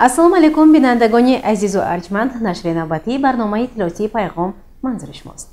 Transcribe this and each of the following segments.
Ассалому алайкум, бинандагони азизу арҷманд. Нашри навбатии барномаи иттилоотии Пайғом манзури шумост.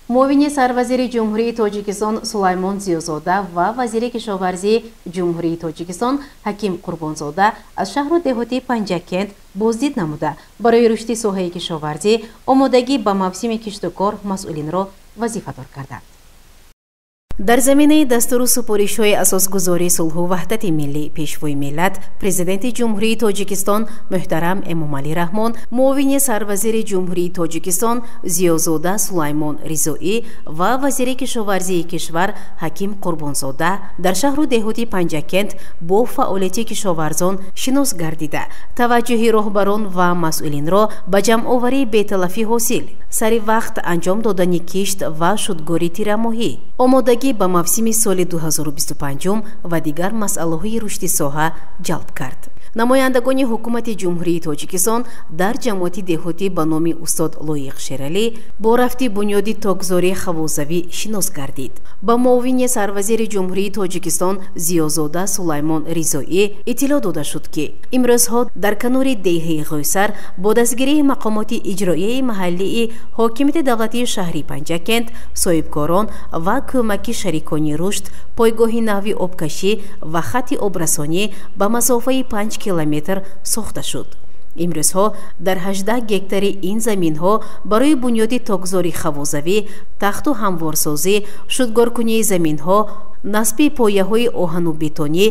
Муовини сарвазири Ҷумҳурии Тоҷикистон Сулаймон Зиёзода ва вазири кишоварзии Ҷумҳурии Тоҷикистон Ҳаким Қурбонзода аз шаҳру деҳоти Панҷакент боздид намуда, барои рушди соҳаи кишоварзӣ, омодагӣ ба мавсими киштукор масъулинро вазифадор карданд. Дар заминаи дастуру супоришҳои асосгузори сулҳу ваҳдати миллӣ, Пешвои миллат, Президенти Ҷумҳурии Тоҷикистон муҳтарам Эмомалӣ Раҳмон, муовини сарвазири Ҷумҳурии Тоҷикистон Зиёзода Сулаймон Ризоӣ ва вазири кишоварзии кишвар Ҳаким Қурбонзода дар шаҳру деҳоти Панҷакент бо фаъолияти кишоварзон шинос гардида, таваҷҷӯҳи роҳбарон ва масъулинро ба ҷамъоварии беталафӣ ҳосил, сари вақт анҷом додани кишт ва шудгори тирамоҳӣ, омодагӣ ба мавсими соли 2025 ва дигар масъалаҳои рушди соҳа ҷалб кард. Намояндагони ҳукумати Ҷумҳурии Тоҷикистон дар ҷамоати деҳотӣ ба номи устод Лоиқ Шералӣ бо рафти бунёди токзори хавозавӣ шинос гардид. Ба муовини сарвазири Ҷумҳурии Тоҷикистон Зиёзода Сулаймон Ризоӣ иттилоъ дода шуд, ки имрӯзҳо дар канори деҳаи Ғӯйсар бо дастгирии мақомоти иҷроияи маҳаллии ҳокимияти давлатии шаҳри Панҷакент, соҳибкорон ва кӯмаки шарикони рушд пойгоҳи нави обкашӣ ва хатти обрасонӣ ба масофаи 5 километр сохта шуд. Имрӯзҳо дар 18 гектари ин заминҳо барои бунёди токзори хавозавӣ, тахту ҳамворсозӣ, шудгоркунии заминҳо, насби пояҳои оҳану бетонӣ,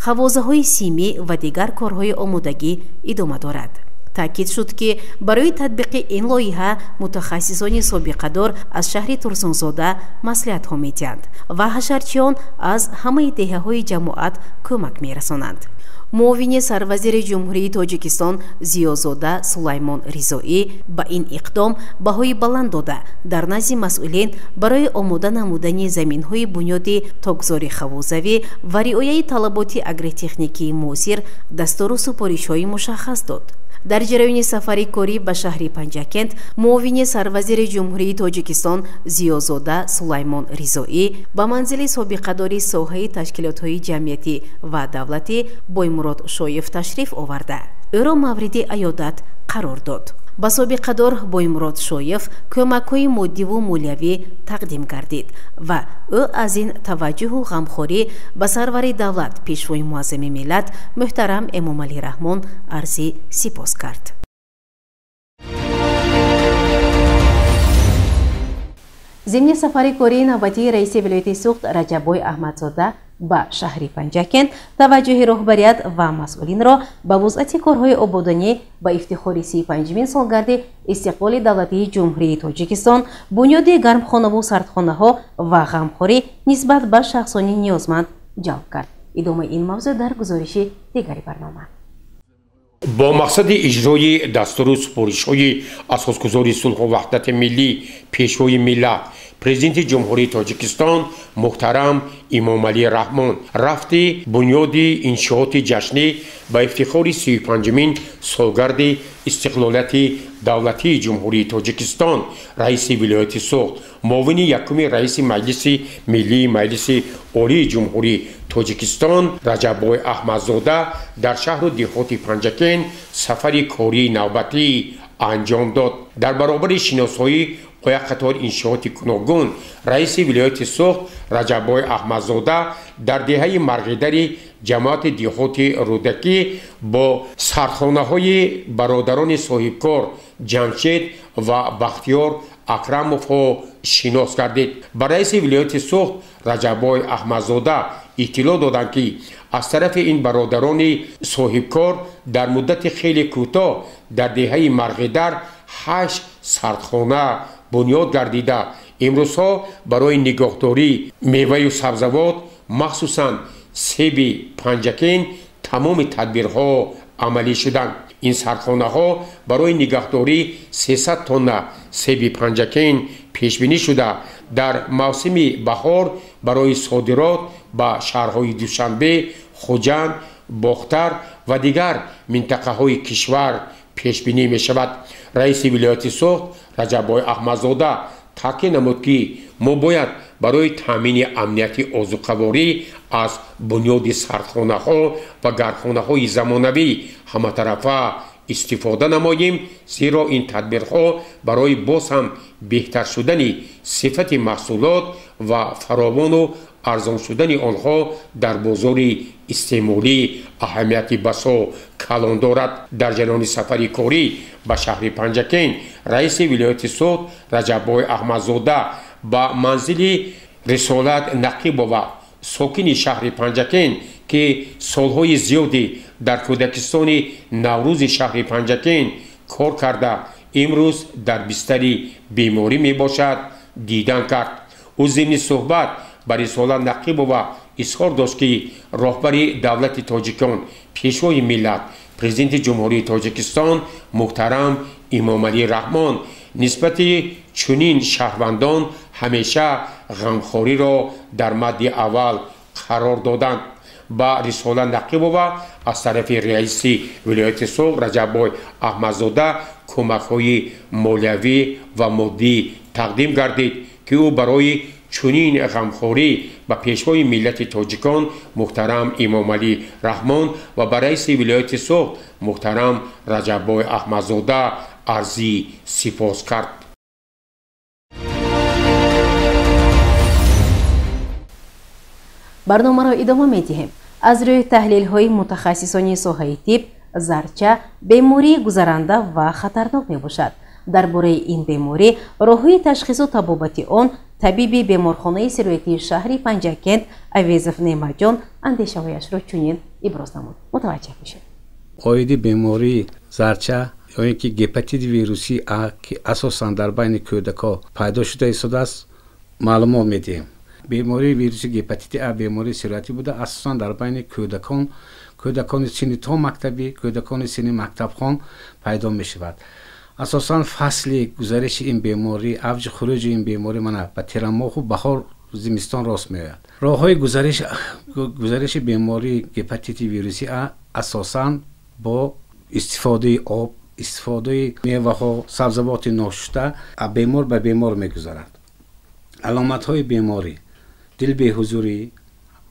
хавозаҳои симӣ ва дигар корҳои омодагӣ идома дорад. Таъкид шуд, ки барои татбиқи ин лоиҳа мутахассисони собиқадор аз шаҳри Турсунзода маслиҳатҳо медиҳанд ва ҳашарчиён аз ҳамаи деҳаҳои ҷамоат кӯмак мерасонанд. Муовини сарвазири Ҷумҳурии Тоҷикистон Зиёзода Сулаймон Ризоӣ ба ин иқдом баҳои баланд дода, дар назди масъулин барои омода намудани заминҳои бунёди токзори хавозавӣ ва риояи талаботи агротехникии муосир дастуру супоришҳои мушаххас дод. Дар ҷараёни сафари корӣ ба шаҳри Панҷакент муовини сарвазири Ҷумҳурии Тоҷикистон Зиёзода Сулаймон Ризоӣ ба манзили собиқадори соҳаи ташкилотҳои ҷамъиятӣ ва давлатӣ Боймурод Шоев ташриф оварда, ӯро мавриди аёдат қарор дод. Ба собиқадор Боймурод Шоев кӯмакҳои моддиву молиявӣ тақдим гардид ва ӯ аз ин таваҷҷӯҳу ғамхорӣ ба сарвари давлат, Пешвои муаззами миллат муҳтарам Эмомалӣ Раҳмон арзи сипос кард. Зимни сафари кории навбатии раиси вилояти Суғд Раҷаббой Аҳмадзода ба шаҳри Панҷакент таваҷҷӯҳи роҳбарият ва масъулинро ба вусъати корҳои ободонӣ ба ифтихори 35-мин солгарди истиқлоли давлатии Ҷумҳурии Тоҷикистон, бунёди гармхонаву сардхонаҳо ва ғамхорӣ нисбат ба шахсони ниёзманд ҷалб кард. Идомаи ин мавзӯъ дар гузориши дигари барнома. Бо мақсади иҷрои дастуру супоришҳои асосгузори сулҳу ваҳдати миллӣ, Пешвои миллат, Президенти Ҷумҳурии Тоҷикистон муҳтарам Эмомалӣ Раҳмон, рафти бунёди иншооти ҷашнӣ ба ифтихори 35-мин солгарди истиқлолияти давлатии Ҷумҳурии Тоҷикистон, раиси вилояти Суғд, муовини якуми раиси Маҷлиси Миллии Маҷлиси Олии Ҷумҳурии Тоҷикистон Раҷаббой Аҳмадзода дар шаҳру деҳоти Панҷакент сафари кории навбатӣ анҷом дод. Дар баробари шиносоӣ бо як қатор иншооти гуногун, раиси вилояти Суғд Раҷаббой Аҳмадзода дар деҳаи Марғидари ҷамоати деҳоти Рӯдакӣ бо сардхонаҳои бародарони соҳибкор Ҷамшед ва Бахтиёр Акрамовҳо шинос гардид. Ба раиси вилояти Суғд Раҷаббой Аҳмадзода иттилоъ доданд, ки аз тарафи ин бародарони соҳибкор дар муддати хеле кӯтоҳ дар деҳаи Марғидар 8 сардхона бунёд гардида, имрӯзҳо барои нигоҳдории меваю сабзавот, махсусан себи Панҷакент, тамоми тадбирҳо амалӣ шуданд. Ин сардхонаҳо барои нигаҳдории 300 тонна себи Панҷакент пешбинӣ шуда, дар мавсими баҳор барои содирот ба шаҳрҳои Душанбе, Хуҷанд, Бохтар ва дигар минтақаҳои кишвар пешбинӣ мешавад. Раиси вилояти Суғд Раҷаббой Аҳмадзода таъкид намуд, ки мо бояд барои таъмини амнияти озуқаворӣ аз бунёди сардхонаҳо ва гармхонаҳои замонавӣ ҳаматарафа истифода намоем, зеро ин тадбирҳо барои боз ҳам беҳтар шудани сифати маҳсулот ва фаровону арзон шудани онҳо дар бозори истеъмолӣ аҳамияти басо калон дорад. Дар ҷараёни сафари корӣ ба шаҳри Панҷакент раиси вилояти Суғд Раҷаббой Аҳмадзода ба манзили Рисолат Нақибова, сокини шаҳри Панҷакент, ки солҳои зиёде дар кӯдакистони Наврӯзи шаҳри Панҷакент кор карда, имрӯз дар бистари беморӣ мебошад, дидан кард. Ӯ зимни суҳбат ба Рисолат Нақибова изҳор дошт, ки роҳбари давлати тоҷикон, пешвои миллат, президенти Ҷумҳурии Тоҷикистон муҳтарам Эмомалӣ Раҳмон нисбати чунин шаҳрвандон ҳамеша ғамхориро дар мадди аввал қарор доданд. Ба Рисолат Нақибова аз тарафи раиси вилояти Суғд Раҷаббой Аҳмадзода кӯмакҳои молиявӣ ва моддӣ тақдим гардид, ки ӯ барои чунин ғамхорӣ ба пешвои миллати тоҷикон муҳтарам Эмомалӣ Раҳмон ва ба раиси вилояти Суғд муҳтарам Раҷаббой Аҳмадзода арзи сипос кард. Барномаро идома медиҳем. Аз рӯи таҳлилҳои мутахассисони соҳаи тиб, зарча бемории гузаранда ва хатарнок мебошад. Дар бораи ин беморӣ, роҳҳои ташхису табобати он табиби беморхонаи сироятии шаҳри Панҷакент Авезов Неъматҷон андешаҳояшро чунин иброз намуд. Мутаваҷҷеҳ бошед. Оиди бемории зарча ё ин ки гепатити вирусии А, ки асосан дар байни кӯдакҳо пайдо шуда истодааст, маълумот медиҳем. Бемории вируси гепатити А бемории сироятӣ буда, асосан дар байни кӯдакон, кӯдакони синни то мактабӣ, кӯдакони синни мактабхон пайдо мешавад. Асосан фасли гузариши ин беморӣ, авҷи хуруҷи ин беморӣ мана ба тирамоҳу баҳор, зимистон рост меояд. Роҳҳои гузариши бемории гепатити вируси А асосан бо истифодаи об, истифодаи меваҳо, сабзавоти ношушта бемор ба бемор мегузарад. Аломатҳои беморӣ: дилбеҳузурӣ,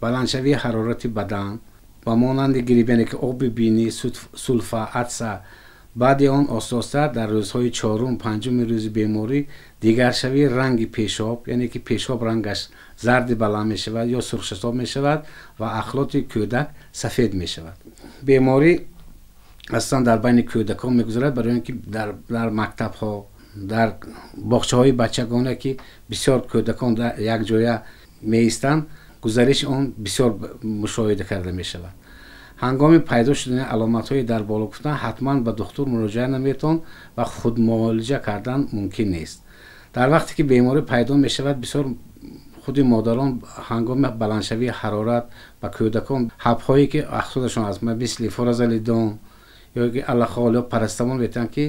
баландшавии ҳарорати бадан, ба монанди грипп, яъне ки оби бинӣ, сулфа, атса. Баъди он оста-оста дар рӯзҳои чорум, панҷуми рӯзи беморӣ дигаршавии ранги пешоб, яъне ки пешоб рангаш зарди баланд мешавад ё сурхшатоб мешавад ва ахлоти кӯдак сафед мешавад. Беморӣ асосан дар байни кӯдакон мегузарад, барои он ки дар мактабҳо, дар боғчаҳои бачагона, ки бисёр кӯдакон якҷоя меистанд, гузариши он бисёр мушоҳида карда мешавад. Ҳангоми пайдо шудани аломатҳои дар боло гуфтан ҳатман ба духтур муроҷиа намедон ва худмуолиҷа кардан мумкин нест. Дар вақте ки беморӣ пайдо мешавад, бисёр худи модарон ҳангоми баландшавии ҳарорат ба кӯдакон ҳабҳое ки ахсодашон аст, мисли фуразолидон ё ки алахол ё парацетамол метавонанд, ки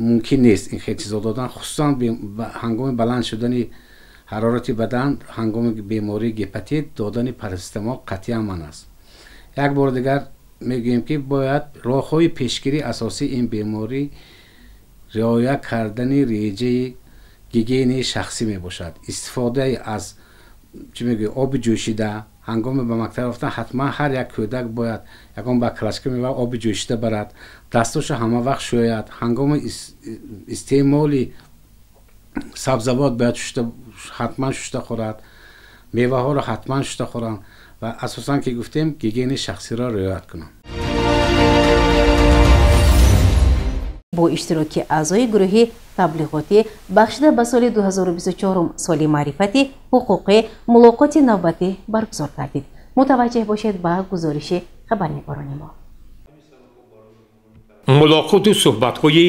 мумкин нест ин хел чизо додан, хусусан ҳангоми баланд шудани ҳарорати бадан, ҳангоми бемории гепатит додани парацетамол қатъиян манъ аст. Як бор дигар мегӯем, ки бояд роҳҳои пешгирии асосии ин беморӣ риоя кардани реҷаи гигиенаи шахсӣ мебошад. Истифодаи аз чӣ мегӯй оби ҷӯшида. Ҳангоми ба мактаб рафтан ҳатман ҳар як кӯдак бояд ягон баклажка мева оби ҷӯшида барад, дастошо ҳама вақт шӯяд. Ҳангоми истеъмоли сабзавот бояд ҳатман шушта хӯрад, меваҳоро ҳатман шушта хӯранд ва асосан ки гуфтем гигиенаи шахсиро риоят кунанд. Бо иштироки аъзои гурӯҳи таблиғотӣ бахшида ба соли 2024 соли маърифати ҳуқуқӣ мулоқоти навбатӣ баргузор гардид. Мутаваҷҷеҳ бошед ба гузориши хабарнигорони мо. Мулоқоту суҳбатҳои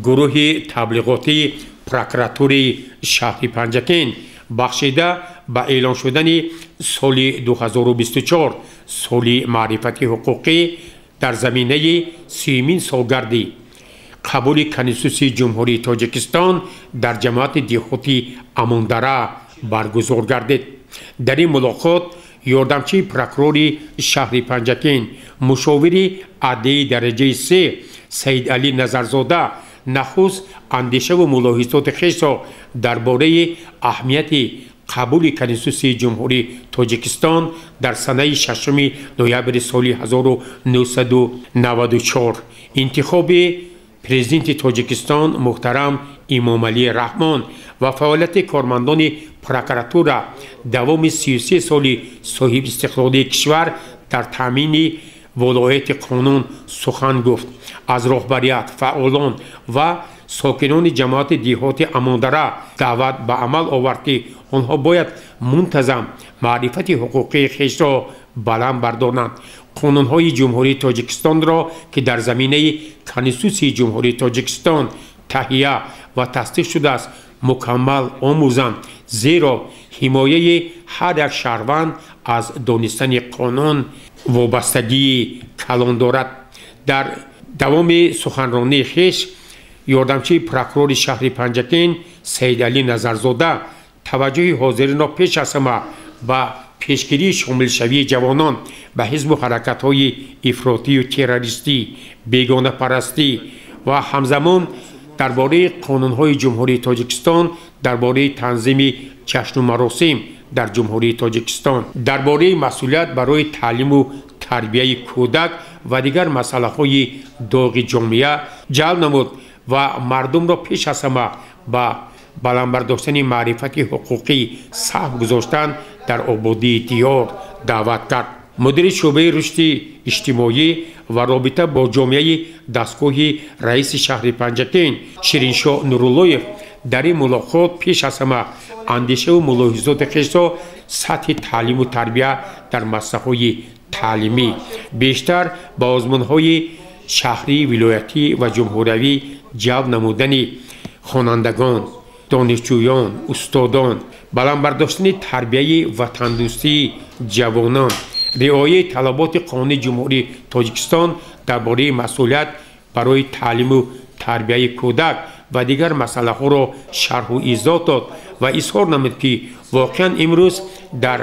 гурӯҳи таблиғотии прокуратураи шаҳри Панҷакент бахшида ба эълон шудани соли 2024 соли маърифати ҳуқуқӣ дар заминаи сюмин солгарди қабули Конститутсияи Ҷумҳурии Тоҷикистон дар ҷамоати деҳоти Амондара баргузор гардид. Дар ин мулоқот ёрдамчии прокурори шаҳри Панҷакент, мушовири адлияи дараҷаи се Саидалӣ Назарзода нахуст андешаву мулоҳизоти хешро дар бораи аҳамияти қабули Конститутсияи Ҷумҳурии Тоҷикистон дар санаи 6 ноябри соли 1994, интихоби президенти Тоҷикистон муҳтарам Имомалӣ Раҳмон ва фаъолияти кормандони прокуратура давоми 33 соли соҳибистиқлолии кишвар дар таъмини волояти қонун сухан гуфт. Аз роҳбарият, фаъолон ва сокинони ҷамоати деҳоти Амондара даъват ба амал овард, ки онҳо бояд мунтазам маърифати ҳуқуқии хешро баланд бардоранд, қонунҳои Ҷумҳурии Тоҷикистонро, ки дар заминаи Конститутсияи Ҷумҳурии Тоҷикистон таҳия ва тасдиқ шудааст, мукаммал омӯзанд, зеро ҳимояи ҳар як шаҳрванд аз донистани қонун вобастагии калон дорад. Дар давоми суханронии хеш ёрдамчии прокурори шаҳри Панҷакент Саидалӣ Назарзода таваҷҷӯҳи ҳозиринро пеш аз ҳама ба пешгирии шомилшавии ҷавонон ба ҳизбу ҳаракатҳои ифротию террористӣ, бегонапарастӣ ва ҳамзамон дар бораи қонунҳои Ҷумҳурии Тоҷикистон дар бораи танзими ҷашну маросим дар Ҷумҳурии Тоҷикистон, дар бораи масъулият барои таълиму тарбияи кӯдак ва дигар масъалаҳои доғи ҷомеа ҷалб намуд ва мардумро пеш аз ҳама ба баланд бардоштани маърифати ҳуқуқӣ саҳм гузоштан дар ободии диёр даъват кард. Мудири шӯъбаи рушди иҷтимоӣ ва робита бо ҷомеаи дастгоҳи раиси шаҳри Панҷакент Шириншоҳ Нуруллоев дар ин мулоқот пеш аз ҳама андешаву мулоҳизоти хешро сатҳи таълиму тарбия дар муассисаҳои таълимӣ, бештар ба озмунҳои шаҳрӣ, вилоятӣ ва ҷумҳуриявӣ ҷалб намудани хонандагон, донишҷӯён, устодон, баланд бардоштани тарбияи ватандӯстии ҷавонон, риояи талаботи қонуни Ҷумҳурии Тоҷикистон дар бораи масъулият барои таълиму тарбияи кӯдак ва дигар масъалаҳоро шарҳу изоҳ дод ва изҳор намуд, ки воқеан имрӯз дар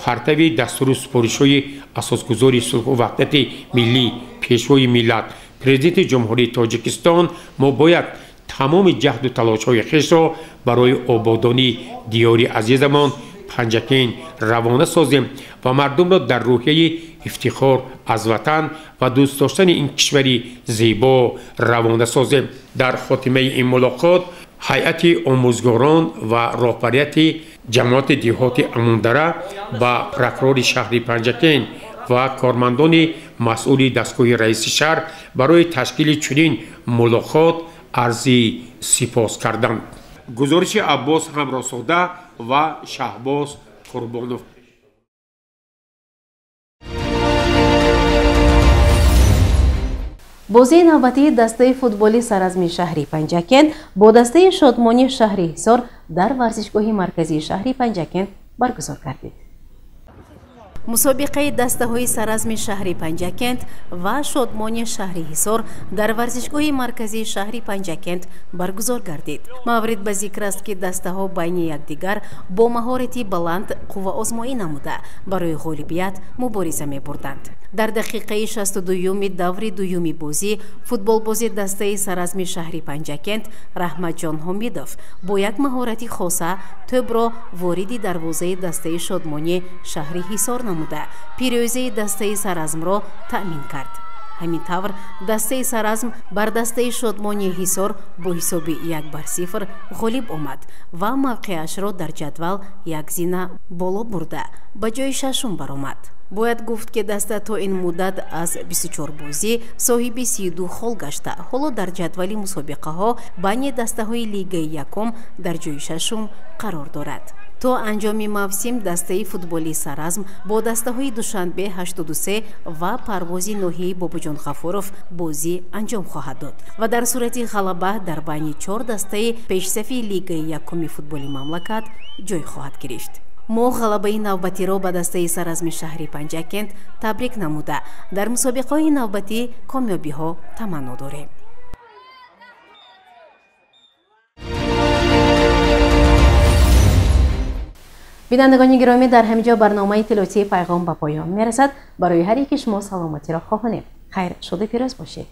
партави дастуру супоришҳои асосгузори сулҳу ваҳдати миллӣ, пешвои миллат, президенти Ҷумҳурии Тоҷикистон мо бояд тамоми ҷаҳду талошҳои хешро барои ободонии диёри азизамон Панҷакент равона созем ва мардумро дар рӯҳияи ифтихор аз ватан ва дӯст доштани ин кишвари зебо равона созем. Дар хотимаи ин мулоқот ҳайати омӯзгорон ва роҳбарияти ҷамоати деҳоти Амондара ба прокурори шаҳри Панҷакент ва кормандони масъули дастгоҳи раиси шаҳр барои ташкили чунин мулоқот арзи сипос карданд. Гузориши Аббос Ҳамроҳзода ва Шаҳбоз Қурбонов. Бозии навбатии дастаи футболи саразми шаҳри Панҷакент бо дастаи Шодмони шаҳри Ҳисор дар варзишгоҳи марказии шаҳри Панҷакент баргузор гардид. Мусобиқаи дастаҳои саразми шаҳри Панҷакент ва Шодмони шаҳри Ҳисор дар варзишгоҳи марказии шаҳри Панҷакент баргузор гардид. Маврид ба зикр аст, ки дастаҳо байни якдигар бо маҳорати баланд қувваозмоӣ намуда барои ғолибият мубориза мебурданд. Дар дақиқаи 62-юми даври дуюми бозӣ футболбози дастаи саразми шаҳри Панҷакент Раҳматҷон Ҳомидов бо як маҳорати хоса тӯбро вориди дарвозаи дастаи Шодмони шаҳри Ҳисор намуда пирӯзии дастаи саразмро таъмин кард. Ҳамин тавр дастаи саразм бар дастаи Шодмони Ҳисор бо ҳисоби 1-0 ғолиб омад ва мавқеашро дар ҷадвал як зина боло бурда ба ҷои шашум баромад. Бояд гуфт, ки даста то ин муддат аз 24 бозӣ соҳиби 32 хол гашта, ҳоло дар ҷадвали мусобиқаҳо байни дастаҳои лигаи якум дар ҷои шашум қарор дорад. То анҷоми мавсим дастаи футболи саразм бо дастаҳои Душанбе 83 ва парвози ноҳияи Бобоҷон Ғафуров бозӣ анҷом хоҳад дод ва дар сурати ғалаба дар байни 4 дастаи пешсафи лигаи якуми футболи мамлакат ҷой хоҳад гирифт. Мо ғалабаи навбатиро ба дастаи саразми шаҳри Панҷакент табрик намуда дар мусобиқаҳои навбатӣ комёбиҳо таманно дорем. Бинандагони гиромӣ, дар ҳамин ҷо барномаи иттилоотии Пайғом ба поён мерасад. Барои ҳар яки шумо саломатиро хоҳонем. Хайр, шоду пирӯз бошед.